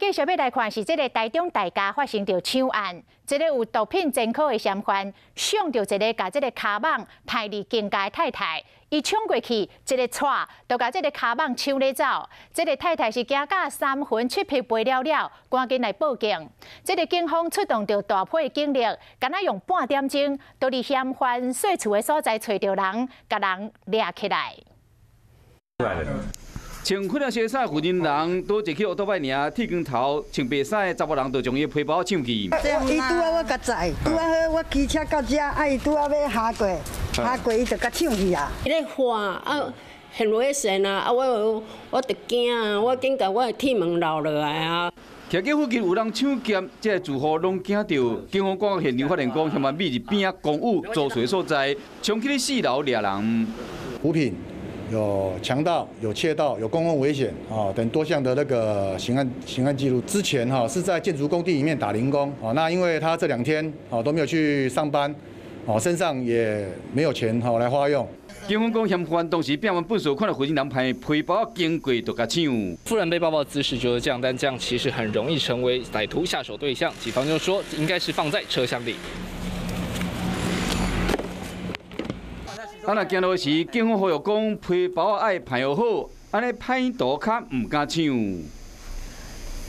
繼續欲來看是這个台中大家發生著搶案，這个有毒品前科的嫌犯，上著一个共這个跤蠓刣佇警家的太太，伊衝過去一个掣，就共這个跤蠓搶咧走。這个太太是驚甲三魂七魄飛了了，趕緊來報警。這个警方出動著大批警力，敢若用半點鐘，就佇嫌犯稅厝的所在揣著人，共人掠起來。穿粉紅色衫負責人倒一去烏托擺爾，剃光頭，穿白衫的查某人就將伊皮包搶去。伊拄仔我共載，拄仔好我騎車到遮，啊伊拄仔欲下過，下過伊就共搶去啊。伊咧喊啊，現落線啊，啊我我就驚啊，我緊共我的鐵門留落來啊。徛喺附近有人搶劫，這个住戶攏驚著。警方趕到現場發現講，嫌犯匿佇邊仔公寓租厝的所在，衝去四樓掠人。毒品，有強盜、有竊盜、有公共危險啊等多項的那個刑案記錄。之前哈是在建築工地裡面打零工啊，那因為他這2天啊都沒有去上班，哦身上也沒有錢哈來花用。警方講嫌犯當時拚完糞掃，看著婦人背皮包經過就共搶。婦人背包包的姿勢就是這樣，但這樣其實很容易成為歹徒下手對象。警方就說應該是放在車廂裡。啊！若行路時，警方呼籲講，皮包愛歹好，按呢歹徒較毋敢搶。